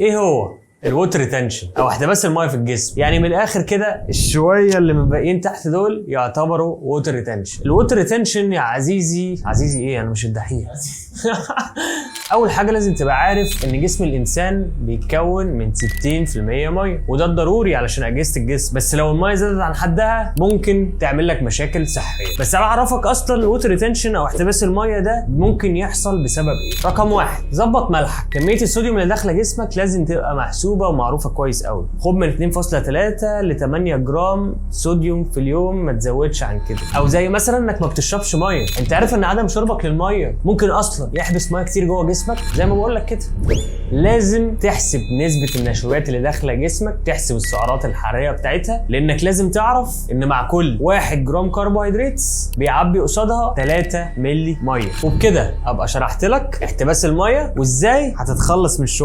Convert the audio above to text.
ايه هو ال water retention او احتباس المية في الجسم؟ يعني من الاخر كده الشويه اللي مبقيين تحت دول يعتبروا water retention. ال water retention يا عزيزي، عزيزي ايه، انا مش الدحيح. اول حاجة لازم تبقى عارف ان جسم الانسان بيتكون من 60% مية، وده الضروري علشان اجهزة الجسم، بس لو المية زادت عن حدها ممكن تعمل لك مشاكل صحيه. بس انا اعرفك اصلا ال water retention او احتباس المية ده ممكن يحصل بسبب ايه. رقم 1، ظبط ملحك. كمية الصوديوم اللي داخله جسمك لازم تبقى محسوبة ومعروفة كويس قوي. خد من 2.3 ل 8 جرام صوديوم في اليوم، ما تزودش عن كده. او زي مثلا انك ما بتشربش ميه. انت عارف ان عدم شربك للمية ممكن اصلا يحبس مية كتير جوه جسمك؟ زي ما بقول لك كده لازم تحسب نسبة النشويات اللي داخلة جسمك، تحسب السعرات الحرارية بتاعتها، لأنك لازم تعرف إن مع كل 1 جرام كربوهيدرات بيعبي قصادها 3 ملي مية. وبكده أبقى شرحت لك احتباس المية وإزاي هتتخلص من الشغل.